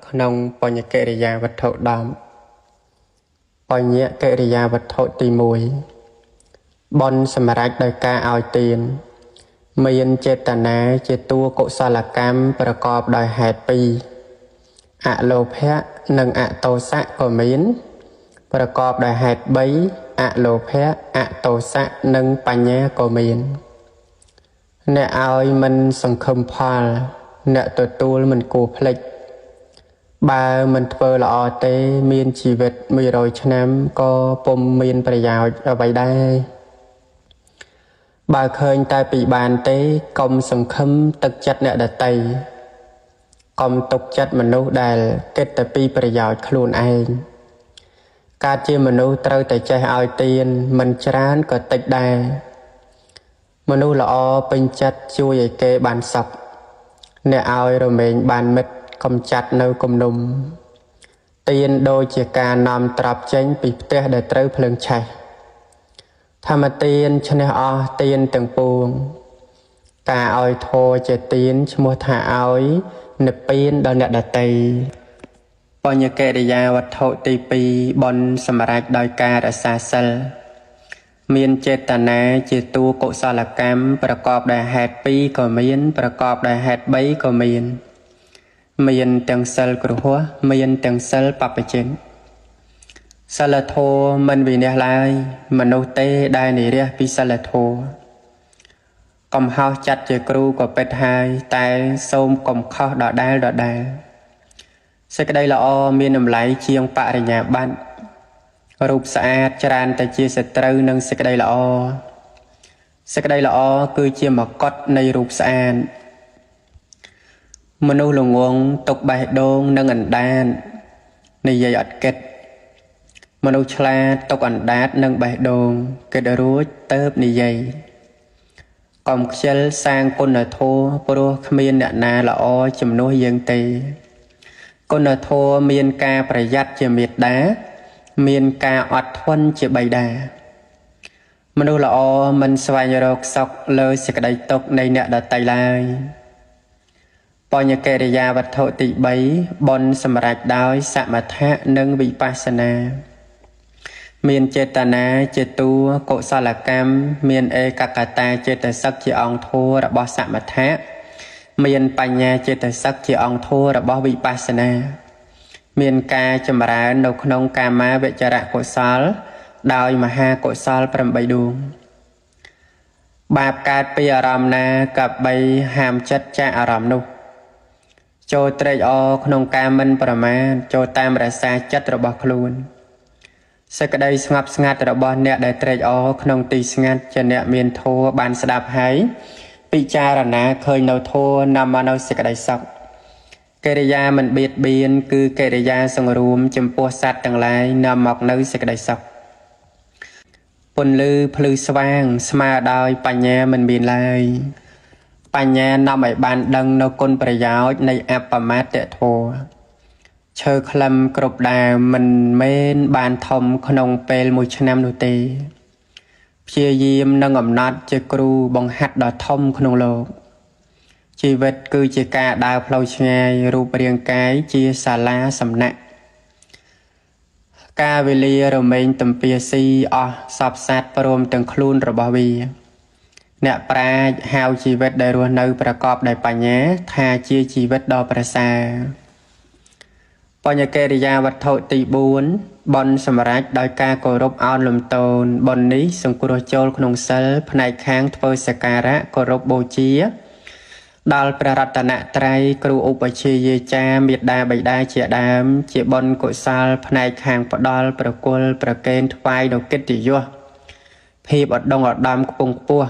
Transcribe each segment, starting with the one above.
ក្នុងបញ្ញកិរិយាវត្ថុ10បញ្ញកិរិយាវត្ថុទី1បុណ្យសម្រេចដោយការឲ្យទានមានចេតនាជាតួកុសលកម្មប្រកបដោយហេតុពីរអលោភៈនិងអទោសៈក៏មានប្រកបដោយហេតុ3អលោភៈអទោសៈនិងបញ្ញាក៏មានអ្នកឲ្យមិនសង្ឃឹមផលអ្នកទទួលមិនគួរភ្លេចបើមិនធ្វើល្អទេមានជីវិត100ឆ្នាំក៏ពុំមានប្រយោជន៍អ្វីដែរបើឃើញតែពីបានទេកុំសង្ឃឹមទឹកចិត្តអ្នកដទៃកុំទុកចិត្តមនុស្សដែលគិតតែពីប្រយោជន៍ខ្លួនឯងកើតជាមនុស្សត្រូវតែចេះឲ្យទានមិនច្រើនក៏តិចដែរមនុស្សល្អពេញចិត្តជួយឲ្យគេបានសុខអ្នកឲ្យរមែងបានមិត្តកំចាត់នៅគំនុំទានដូចជាការនាំទ្រព្យចេញពីផ្ទះដែលត្រូវភ្លើងឆេះធម្មទានឈ្នះអស់ទានទាំងពួងការឲ្យធម៌ជាទានឈ្មោះថាឲ្យនិព្វានដល់អ្នកដទៃបញ្ញកិរិយាវត្ថុទី2បុណ្យសម្រេចដោយការរក្សាសិលមានចេតនាជាតួកុសលកម្មប្រកបដោយហេតុ2ក៏មានប្រកបដោយហេតុ3ក៏មានមានទាំងសិលគ្រហស្ថមានទាំងសិលបព្វជិនសិលធម៌មិនវិនិច្ឆ័យឡើយមនុស្សទេដែលនិរះពីសិលធម៌កំហុសចាត់ជាគ្រូក៏ពិតហើយតែសូមកុំខុសដដែលដដែលសេចក្តីល្អមានតម្លៃជាងបរិញ្ញាបត្ររូបស្អាតច្រើនតែជាសត្រូវនឹងសេចក្តីល្អសេចក្តីល្អគឺជាមកុដនៃរូបស្អាតមនុស្សល្ងងទុកបេះដូងនិងអណ្ដាតនិយាយអត់គិតមនុស្សឆ្លាតទុកអណ្ដាតនិងបេះដូងគិតរួចទៅនិយាយកុំខ្ជិលសាងគុណធម៌ព្រោះគ្មានអ្នកណាល្អជំនួសយើងទេគុណធម៌មានការប្រយ័ត្នជាមេត្តាមានការអត់ធន់ជាបិតាមនុស្សល្អមិនស្វែងរកសុខលើសេចក្តីទុក្ខនៃអ្នកដទៃឡើយបញ្ញកិរិយាវត្ថុទី3បុណ្យសម្រេចដោយសមថៈនិងវិបស្សនាមានចេតនាជាតួកុសលកម្មមានឯកកតាចេតសិកជាអង្គធម៌របស់សមថៈមានបញ្ញាចេតសិកជាអង្គធម៌របស់វិបស្សនាមានការចម្រើននៅក្នុងកាមាវចរកុសលដោយមហាកុសល8ដួងបាបកើតពីអារម្មណ៍ណាក៏បីហាមចិត្តចាកអារម្មណ៍នោះចូលត្រេកអរក្នុងការមិនប្រមាទចូលតាមរក្សាចិត្តរបស់ខ្លួនសេចក្តីស្ងប់ស្ងាត់របស់អ្នកដែលត្រេកអរក្នុងទីស្ងាត់ជាអ្នកមានធម៌បានស្ដាប់ហើយពិចារណាឃើញនៅធម៌នាំមកនូវសេចក្តីសុខកិរិយាមិនបៀតបៀនគឺកិរិយាសង្រួមចំពោះសត្វទាំងឡាយនាំមកនូវសេចក្តីសុខពន្លឺភ្លឺស្វាងស្មើដោយបញ្ញាមិនមានឡើយបញ្ញានាំឲ្យបានដឹងនៅគុណប្រយោជន៍នៃអបមាទធម៌ឈើក្លឹមគ្រប់ដើមមិនមែនបានធំក្នុងពេលមួយឆ្នាំនោះទេព្យាយាមនឹងអំណត់ជាគ្រូបង្ហាត់ដ៏ធំក្នុងលោកជីវិតគឺជាការដើរផ្លូវឆ្ងាយរូបរាងកាយជាសាលាសំណាក់ការវេលារមែងទំពាស៊ីអស់សពសត្វព្រមទាំងខ្លួនរបស់វាអ្នកប្រាជ្ញហៅជីវិតដែលរស់នៅប្រកបដោយបញ្ញាថាជាជីវិតដ៏ប្រសើរបញ្ញកិរិយាវត្ថុទី4បុណ្យសម្រេចដោយការគោរពឱនលំទោនបុណ្យនេះសង្គ្រោះចូលក្នុងសិលផ្នែកខាងធ្វើសក្ការៈគោរពបូជាដល់ព្រះរតនត្រ័យគ្រូឧបជ្ឈាយាចារ្យមេដាបិតាជាដើមជាបុណ្យកុសលផ្នែកខាងផ្ដល់ប្រគល់ប្រគេនថ្វាយនូវកិត្តិយសភាពឧត្តមឧត្តមខ្ពង់ខ្ពស់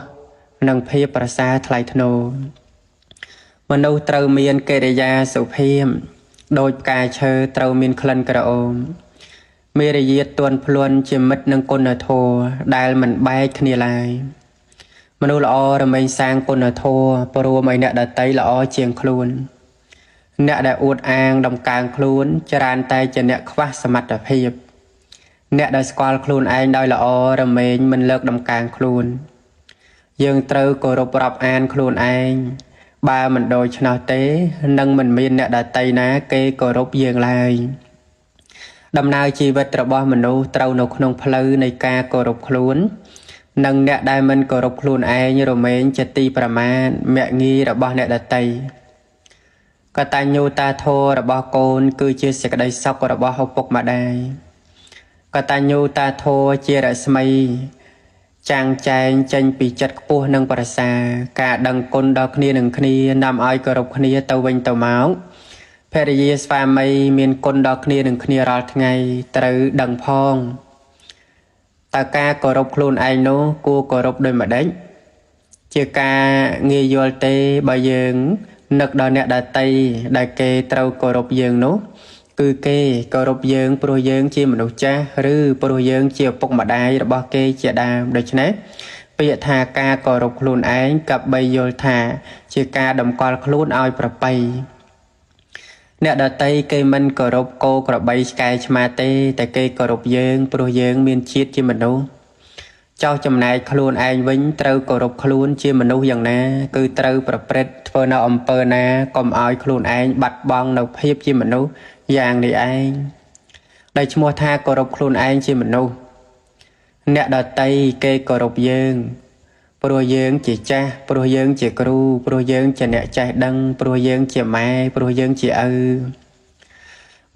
និងភាពប្រសើរថ្លៃថ្នូរមនុស្សត្រូវមានកិរិយាសុភាពដោយផ្កាឈើត្រូវមានក្លិនក្រអូបមេរយាទទន់ភ្លន់ជាមិត្តនឹងគុណធម៌ដែលមិនបែកគ្នាឡើយមនុស្សល្អរមែងសាងគុណធម៌ព្រមឲ្យអ្នកដទៃល្អជាងខ្លួនអ្នកដែលអួតអាងដំកើងខ្លួនច្រើនតែជាអ្នកខ្វះសមត្ថភាពអ្នកដែលស្គាល់ខ្លួនឯងដោយល្អរមែងមិនលើកដំកើងខ្លួនយើងត្រូវគោរពរាប់អានខ្លួនឯង បើមិនដូច្នោះទេនឹងមិនមានអ្នកដទៃណាគេគោរពយើងឡើយដំណើរជីវិតរបស់មនុស្សត្រូវនៅក្នុងផ្លូវនៃការគោរពខ្លួននិងអ្នកដែលមិនគោរពខ្លួនឯងរមែងជាទីប្រមាទមាក់ងាយរបស់អ្នកដទៃកតញ្ញូតាធម៌របស់កូនគឺជាសេចក្តីសុខរបស់ឪពុកម្ដាយកតញ្ញូតាធម៌ជារស្មីចាំងចែងចេញពីចិត្តខ្ពស់និងប្រសើរការដឹងគុណដល់គ្នានឹងគ្នានាំឲ្យគោរពគ្នាទៅវិញទៅមកភរិយាស្វាមីមានគុណដល់គ្នានឹងគ្នារាល់ថ្ងៃត្រូវដឹងផងតើការគោរពខ្លួនឯងនោះគួរគោរពដោយម្ដេចជាការងាយយល់ទេបើយើងនឹកដល់អ្នកដទៃដែលគេត្រូវគោរពយើងនោះគឺគេគោរពយើងព្រោះយើងជាមនុស្សចាស់ឬព្រោះយើងជាឪពុកម្ដាយរបស់គេជាដើមដូច្នេះពាក្យថាការគោរពខ្លួនឯងគប្បីយល់ថាជាការតម្កល់ខ្លួនឲ្យប្រពៃអ្នកដទៃគេមិនគោរពគោក្របីឆ្កែឆ្មាទេតែគេគោរពយើងព្រោះយើងមានជាតិជាមនុស្សចោះចំណែកខ្លួនឯងវិញត្រូវគោរពខ្លួនជាមនុស្សយ៉ាងណាគឺត្រូវប្រព្រឹត្តធ្វើនៅអំពើណាកុំឲ្យខ្លួនឯងបាត់បង់នៅភាពជាមនុស្សយ៉ាងនេះឯងដែលឈ្មោះថាគោរពខ្លួនឯងជាមនុស្សអ្នកដទៃគេគោរពយើងព្រោះយើងជាចាស់ព្រោះយើងជាគ្រូព្រោះយើងជាអ្នកចេះដឹងព្រោះយើងជាម៉ែព្រោះយើងជាឪ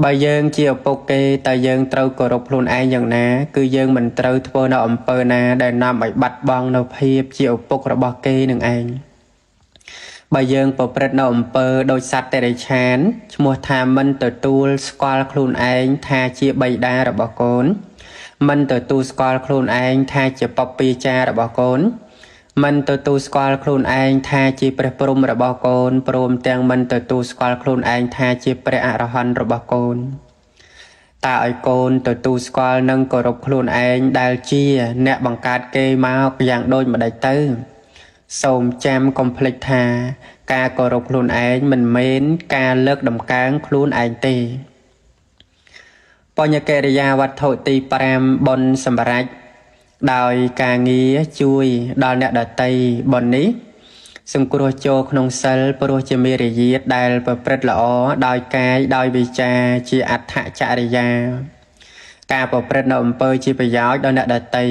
បើយើងជាឪពុកគេតើយើងត្រូវគោរពខ្លួនឯងយ៉ាងណាគឺយើងមិនត្រូវធ្វើនៅអំពើណាដែលនាំឲ្យបាត់បង់នៅភាពជាឪពុករបស់គេនឹងឯងបើយើងប្រព្រឹត្តនៅអំពើដោយសត្វតិរច្ឆានឈ្មោះថាមិនទទួលស្គាល់ខ្លួនឯងថាជាបិតារបស់កូនមិនទទួលស្គាល់ខ្លួនឯងថាជាបព្វាចាររបស់កូនមិនទទួលស្គាល់ខ្លួនឯងថាជាព្រះព្រហ្មរបស់កូនព្រមទាំងមិនទទួលស្គាល់ខ្លួនឯងថាជាព្រះអរហន្តរបស់កូនតើឲ្យកូនទទួលស្គាល់និងគោរពខ្លួនឯងដែលជាអ្នកបង្កើតគេមកយ៉ាងដូចម្ដេចទៅសូមចាំកុំភ្លេចថាការគោរពខ្លួនឯងមិនមែនការលើកតម្កើងខ្លួនឯងទេបញ្ញកិរិយាវត្ថុទី5បុណ្យសម្រេចដោយការងារជួយដល់អ្នកដទៃបុណ្យនេះសង្គ្រោះចូលក្នុងសិលព្រោះជាមេរយាទដែលប្រព្រឹត្តល្អដោយកាយដោយវាចាជាអដ្ឋចរិយាការប្រព្រឹត្តនៅអំពើជាប្រយោជន៍ដល់អ្នកដទៃ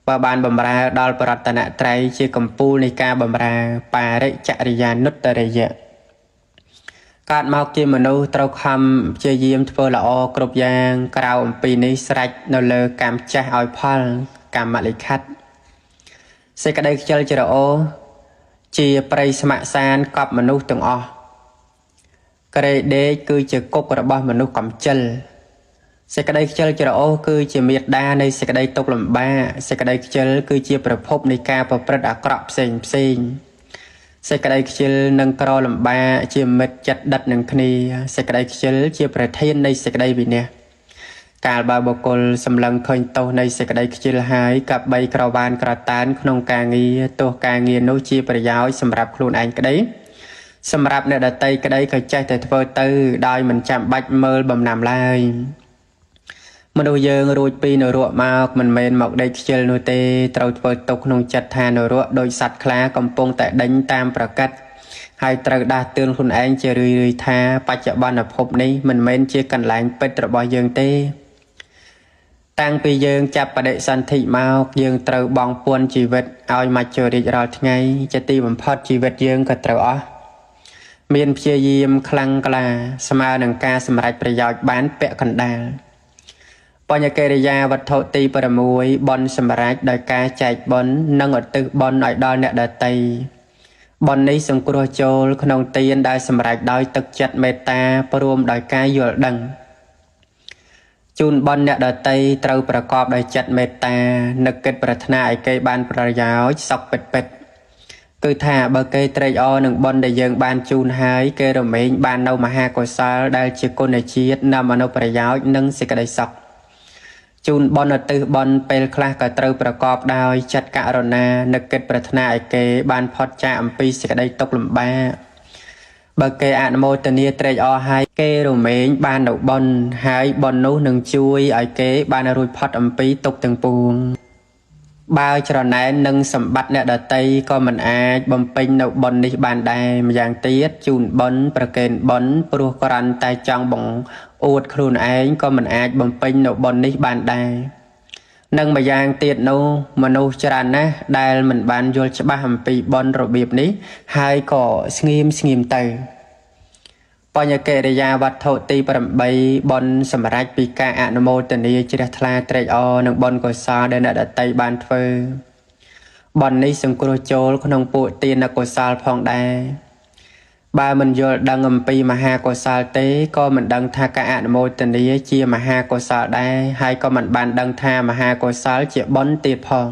បើបានបម្រើដល់បរតនត្រ័យជាកម្ពូលនៃការបម្រើបរិចរិយានុត្តរិយៈកើតមកជាមនុស្សត្រូវខំព្យាយាមធ្វើល្អគ្រប់យ៉ាងក្រៅអំពីនេះស្រេចនៅលើកម្មចាស់ឲ្យផលកម្មលិខិតសេចក្តីខ្ជិលច្រអូសជាព្រៃស្ម័គ្រសានកប់មនុស្សទាំងអស់ក្រេដេកគឺជាគុករបស់មនុស្សកំជិលសេចក្តីខ្ជិលច្រអូសគឺជាមេដានៃសេចក្តីទុក្ខលំបាកសេចក្តីខ្ជិលគឺជាប្រភពនៃការប្រព្រឹត្តអាក្រក់ផ្សេងផ្សេងសេចក្តីខ្ជិលនិងក្រលំបាកជាមិត្តចិត្តដិតនឹងគ្នាសេចក្តីខ្ជិលជាប្រធាននៃសេចក្តីវិន័យកាលបើបុគ្គលសម្លឹងឃើញទោសនៃសេចក្តីខ្ជិលហើយគប្បីក្រវានក្រតានក្នុងការងារទោះការងារនោះជាប្រយោជន៍សម្រាប់ខ្លួនឯងក្តីសម្រាប់អ្នកដទៃក្តីក៏ចេះតែធ្វើទៅដោយមិនចាំបាច់មើលបំណាំឡើយមនុស្សយើងរួចពីនរកមកមិនមែនមកដេកខ្ជិលនោះទេត្រូវធ្វើទុកក្នុងចិត្តថានរកដោយសត្វខ្លាកំពុងតែដេញតាមប្រកាសហើយត្រូវដាស់តឿនខ្លួនឯងជារឿយៗថាបច្ចុប្បន្នភពនេះមិនមែនជាកន្លែងពិតរបស់យើងទេតាំងពីយើងចាប់បដិសន្ធិមកយើងត្រូវបង់ពន្ធជីវិតឲ្យមច្ចុរាជរាល់ថ្ងៃជាទីបំផុតជីវិតយើងក៏ត្រូវអស់មានព្យាយាមខ្លាំងក្លាស្មើនឹងការសម្រេចប្រយោជន៍បានពាក់កណ្ដាលបញ្ញកិរិយាវត្ថុទី6បុណ្យសម្រេចដោយការចែកបុណ្យនិងឧទ្ទិសបុណ្យឲ្យដល់អ្នកដទៃបុណ្យនេះសង្គ្រោះចូលក្នុងទានដែលសម្រេចដោយទឹកចិត្តមេត្តាព្រមដោយការយល់ដឹងជូនបុណ្យអ្នកដទៃត្រូវប្រកបដោយចិត្តមេត្តានឹកគិតប្រាថ្នាឲ្យគេបានប្រយោជន៍សុខពិតពិតគឺថាបើគេត្រេកអរនឹងបុណ្យដែលយើងបានជូនហើយគេរមែងបាននៅមហាកុសលដែលជាគុណជាតិនាំអនុប្រយោជន៍និងសេចក្តីសុខជូនបុណ្យឧទ្ទិសបុណ្យពេលខ្លះក៏ត្រូវប្រកបដោយចិត្តករុណានឹកគិតប្រាថ្នាឲ្យគេបានផុតចាកអំពីសេចក្តីទុក្ខលំបាកបើគេអនុមោទនាត្រេកអរហើយគេរមែងបាននៅបុណ្យហើយបុណ្យនោះនឹងជួយឲ្យគេបានរួចផុតអំពីទុក្ខទាំងពួង បើច្រណែននឹងសម្បត្តិអ្នកដទៃក៏មិនអាចបំពេញនៅបុណ្យនេះបានដែរម្យ៉ាងទៀតជូនបុណ្យប្រគេនបុណ្យព្រោះគ្រាន់តែចង់បង្អួតខ្លួនឯងក៏មិនអាចបំពេញនៅបុណ្យនេះបានដែរនិងម្យ៉ាងទៀតនោះមនុស្សច្រើនណាស់ដែលមិនបានយល់ច្បាស់អំពីបុណ្យរបៀបនេះហើយក៏ស្ងៀមស្ងៀមទៅបញ្ញកិរិយាវត្ថុទី8បុណ្យសម្រេចពីការអនុមោទនាជ្រះថ្លាត្រេកអរនឹងបុណ្យកុសលដែលអ្នកដទៃបានធ្វើបុណ្យនេះសង្គ្រោះចូលក្នុងពួកទានកុសលផងដែរបើមិនយល់ដឹងអំពីមហាកុសលទេក៏មិនដឹងថាការអនុមោទនាជាមហាកុសលដែរហើយក៏មិនបានដឹងថាមហាកុសលជាបុណ្យទៀតផង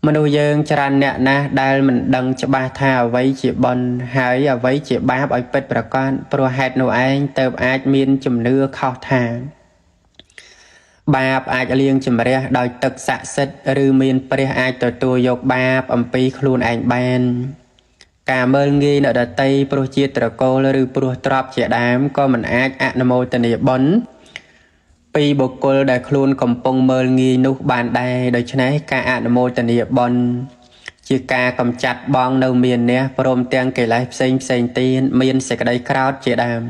មនុស្សយើងច្រើនអ្នកណាស់ដែលមិនដឹងច្បាស់ថាអ្វីជាបុណ្យហើយអ្វីជាបាបឲ្យពិតប្រាកដព្រោះហេតុនោះឯងទើបអាចមានជំនឿខុសថាបាបអាចលាងជម្រះដោយទឹកស័ក្តិសិទ្ធិឬមានព្រះអាចទទួលយកបាបអំពីខ្លួនឯងបានការមើលងាយអ្នកដទៃព្រោះជាត្រកូលឬព្រោះទ្រព្យជាដើមក៏មិនអាចអនុមោទនាបុណ្យពីបុគ្គលដែលខ្លួនកំពុងមើលងាយនោះបានដែរដូច្នេះការអនុមោទនាបុណ្យជាការកម្ចាត់បងនៅមានះព្រមទាំងកិលេសផ្សេងផ្សេងទៀតមានសេចក្តីក្រោធជាដើម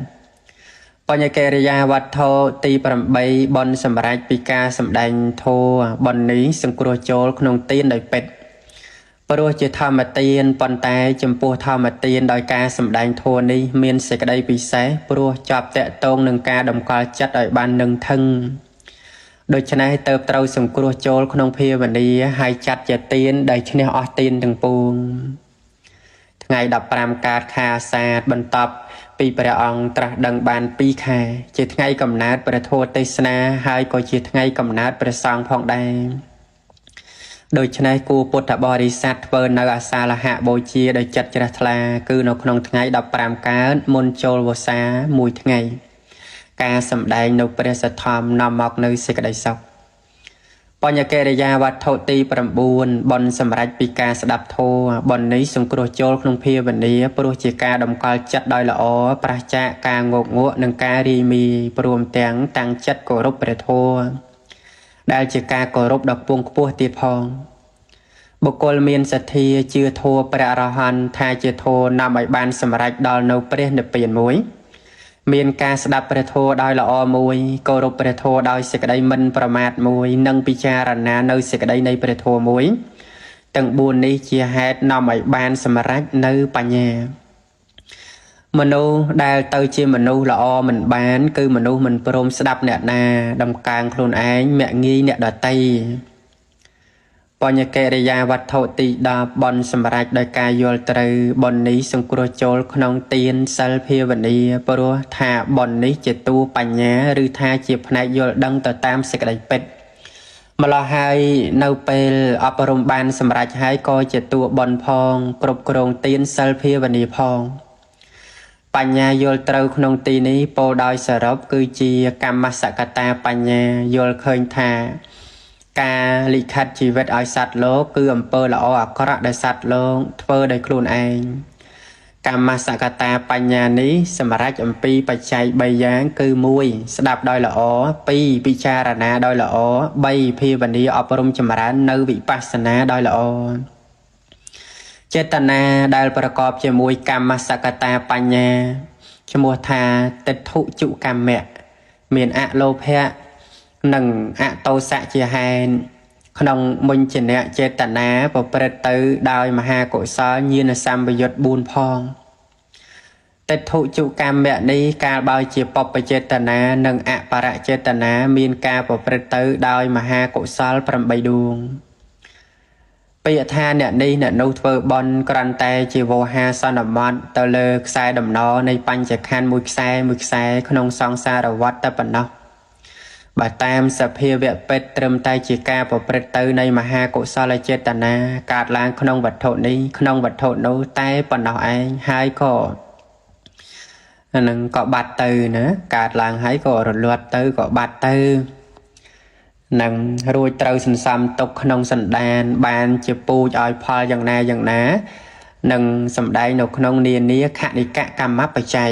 បញ្ញកិរិយាវត្ថុទី8បុណ្យសម្រេចពីការសម្ដែងធម៌បុណ្យនេះសង្គ្រោះចូលក្នុងទានដោយពិតព្រោះជាធម្មទានប៉ុន្តែចំពោះធម្មទានដោយការសម្ដែងធម៌នេះមានសេចក្តីពិសេសព្រោះជាប់តាក់ទងនឹងការតម្កល់ចិត្តឲ្យបាននឹងថឹងដូច្នេះទើបត្រូវសង្គ្រោះចូលក្នុងភាវនាហើយចាត់ជាទានដែលឈ្នះអស់ទានទាំងពួងថ្ងៃ15កើតខែអាសាឍបន្ទាប់ពីព្រះអង្គត្រាស់ដឹងបាន2ខែជាថ្ងៃកំណើតព្រះធម៌ទេសនាហើយក៏ជាថ្ងៃកំណើតព្រះសង្ឃផងដែរដូច្នេះគួរពុទ្ធបរិស័ទធ្វើនៅអាសាលហបូជាដោយចិត្តជ្រះថ្លាគឺនៅក្នុងថ្ងៃ15កើតមុនចូលវស្សាមួយថ្ងៃការសម្ដែងនៅព្រះសទ្ធំនាំមកនៅសេចក្តីសុខបញ្ញកិរិយាវត្ថុទី9បុណ្យសម្រេចពីការស្ដាប់ធម៌បុណ្យនេះសង្គ្រោះចូលក្នុងភាវនាព្រោះជាការតម្កល់ចិត្តដោយល្អប្រឆាចការងោកងក់និងការរាយមាយព្រមទាំងតាំងចិត្តគោរពព្រះធម៌ដែលជាការគោរពដ៏ខ្ពង់ខ្ពស់ទៀតផងបុគ្គលមានសទ្ធាជឿធម៌ព្រះអរហន្តថាជាធម៌នាំឲ្យបានសម្រេចដល់នៅព្រះនិព្វានមួយមានការស្ដាប់ព្រះធម៌ដោយល្អមួយគោរពព្រះធម៌ដោយសេចក្តីមិនប្រមាទមួយនិងពិចារណានៅសេចក្តីនៃព្រះធម៌មួយទាំង4នេះជាហេតុនាំឲ្យបានសម្រេចនៅបញ្ញាមនុស្សដែលទៅជាមនុស្សល្អមិនបានគឺមនុស្សមិនព្រមស្ដាប់អ្នកណាដំកើងខ្លួនឯងមាក់ងាយអ្នកដទៃបញ្ញកិរិយាវត្ថុទី10បុណ្យសម្រេចដោយការយល់ត្រូវបុណ្យនេះសង្គ្រោះចូលក្នុងទានសិលភាវនាព្រោះថាបុណ្យនេះជាតួបញ្ញាឬថាជាផ្នែកយល់ដឹងទៅតាមសេចក្តីពិតម្ល៉េះហើយនៅពេលអប់រំបានសម្រេចហើយក៏ជាតួបុណ្យផងគ្រប់គ្រងទានសិលភាវនាផងបញ្ញាយល់ត្រូវក្នុងទីនេះពោលដោយសរុបគឺជាកម្មសកតាបញ្ញាយល់ឃើញថាការលិខិតជីវិតឲ្យសត្វលោកគឺអំពើល្អអាក្រក់ដែលសត្វលោកធ្វើដោយខ្លួនឯងកម្មសកតាបញ្ញានេះសម្រេចអំពីបច្ច័យ3យ៉ាងគឺ1ស្ដាប់ដោយល្អ2ពិចារណាដោយល្អ3ភាវនាអប់រំចម្រើននៅវិបស្សនាដោយល្អចេតនាដែលប្រកបជាមួយកម្មសកតាបញ្ញាឈ្មោះថាទិដ្ឋុជកម្មៈមានអលោភៈនិងអតោសៈជាហេតុក្នុងមុញ្ជនៈចេតនាប្រព្រឹត្តទៅដោយមហាកុសលញាណសម្បយុទ្ធ4ផងទិដ្ឋុជកម្មៈនេះកាលបើជាបព្វចេតនានិងអបរចេតនាមានការប្រព្រឹត្តទៅដោយមហាកុសល8ដួងពាក្យថាអ្នកនេះអ្នកនោះធ្វើបុណ្យគ្រាន់តែជាវោហាសន្មតទៅលើខ្សែដំណនៃបញ្ចខណ្ឌមួយខ្សែមួយខ្សែក្នុងសង្សារវដ្តតែប៉ុណ្ណោះបើតាមសភាវៈពិតត្រឹមតែជាការប្រព្រឹត្តទៅនៃមហាកុសលចេតនាកើតឡើងក្នុងវត្ថុនេះក្នុងវត្ថុនោះតែប៉ុណ្ណោះឯងហើយក៏អានឹងក៏បាត់ទៅណាកើតឡើងហើយក៏រលត់ទៅក៏បាត់ទៅនឹងរួចត្រូវសន្សំទុកក្នុងសន្តានបានជាពូជឲ្យផលយ៉ាងណាយ៉ាងណានឹងសម្ដែងនៅក្នុងនានាខនិកកម្មបច្ច័យ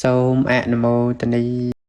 សូមអនុមោទនី